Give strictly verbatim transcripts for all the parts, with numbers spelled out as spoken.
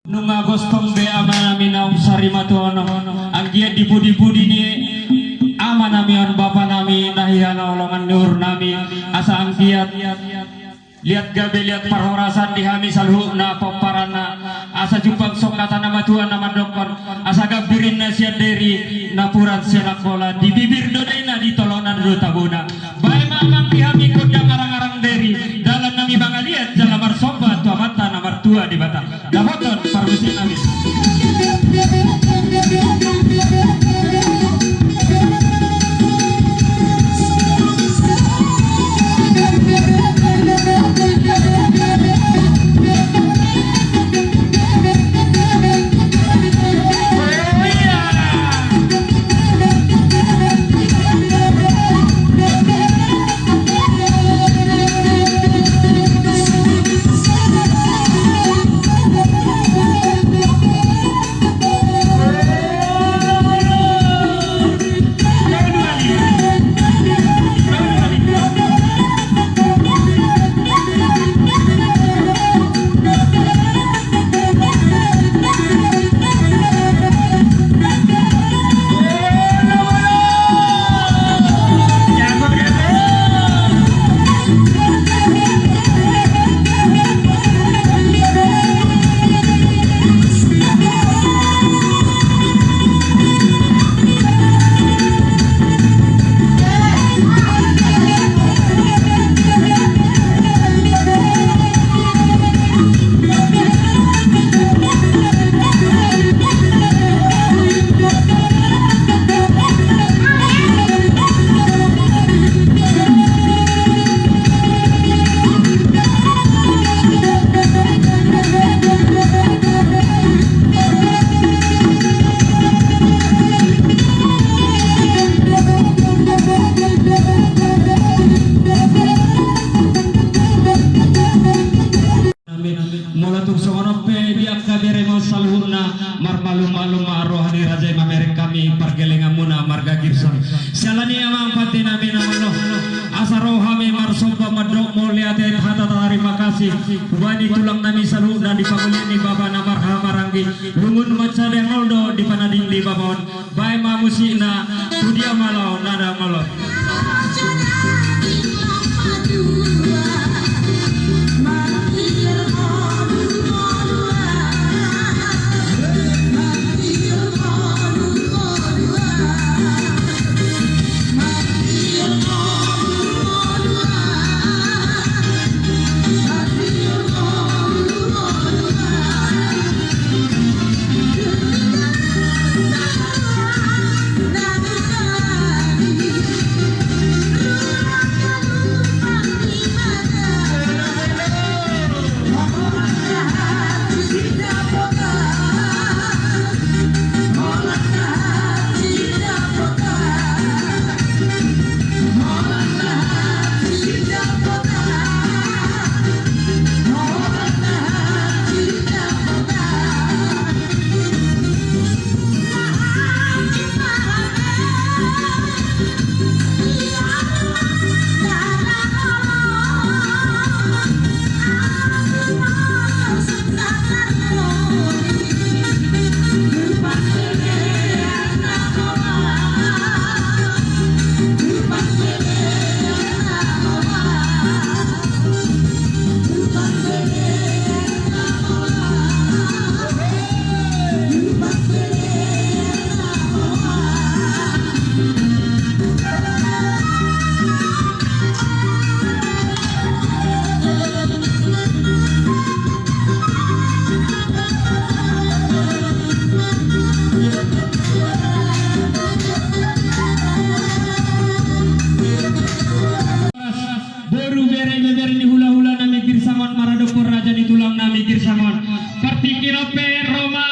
Nunga gostong be amanami naung sarimatua on, anggiat di pudi-pudi ni amanami on, bapanami na hinaholongan ni uhurnami, asa anggiat liat gabe liat parhorasan di hami saluhutna pomparanna, asa jumpang songon hata na matua na mandokkon, asa gambirinna sian deri, napuran sian Angkola, di bibir do daina, di tolonan do tabona. Baen ma amang di hami gondang arang-arang deri, dalan nami mangaliat jala marsomba tu Amanta na martua Debata. Dapoton parmusik nami. Amin. Molo tung songon on pe di angka berengmon saluhutna, marmalum-malum ma roha ni raja i, mamereng hami pargellenganmuna marga Girsang. Siala ni i amang pande nami na malo, asa ro hami marsomba mandok mauliate, hata tarima kasih, hubani tulang nami saluhutna di pangoli ni bapa na marhahamaranggi, lungun mansai dengol do di panading ni bapa on. Baen ma musikna, tu dia ma laho na dengol on. Boru, bere, ibebere ni hulahula nami Girsang on, maradophon raja ni tulang nami Girsang on. Partingkian on pe ro ma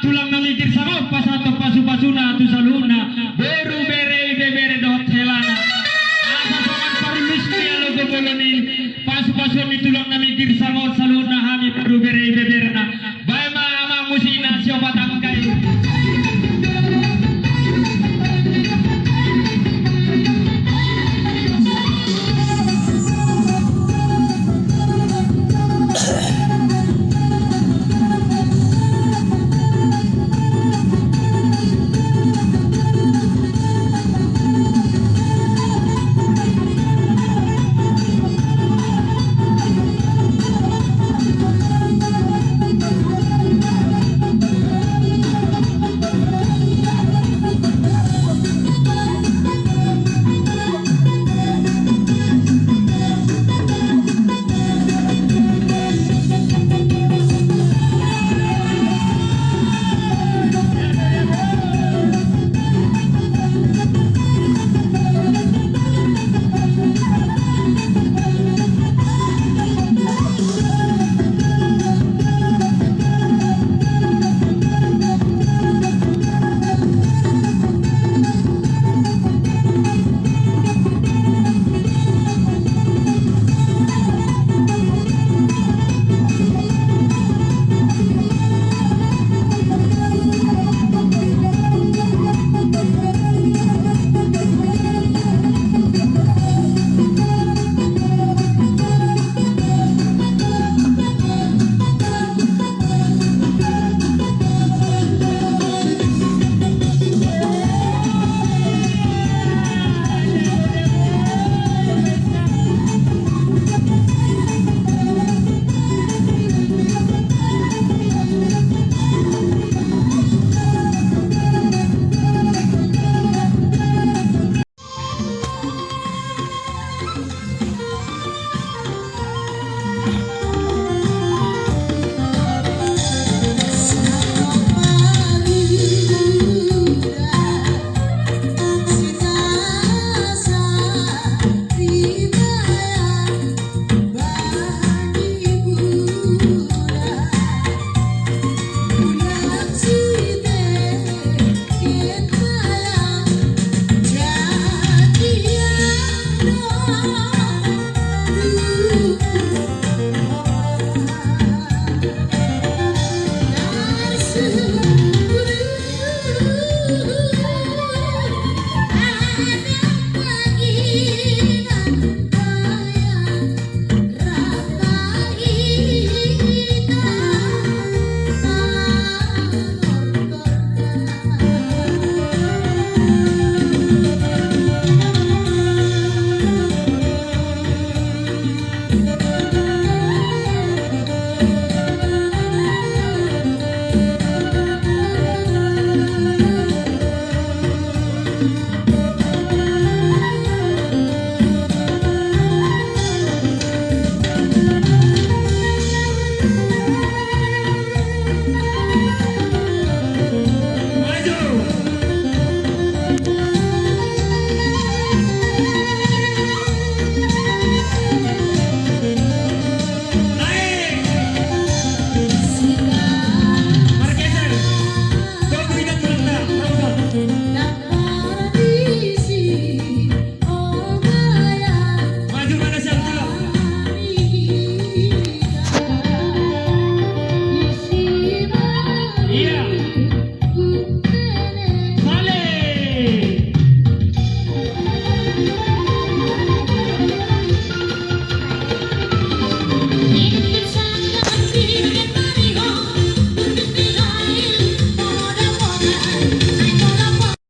tulang nami Girsang on pasahathon pasupasuna tu saluhutna, boru, bere, ibebere dohot helana. Asa songon parulus ni alogo bolon i, pasupasuon ni tulang nami Girsang on saluhutna hami boru, bere, ibeberena.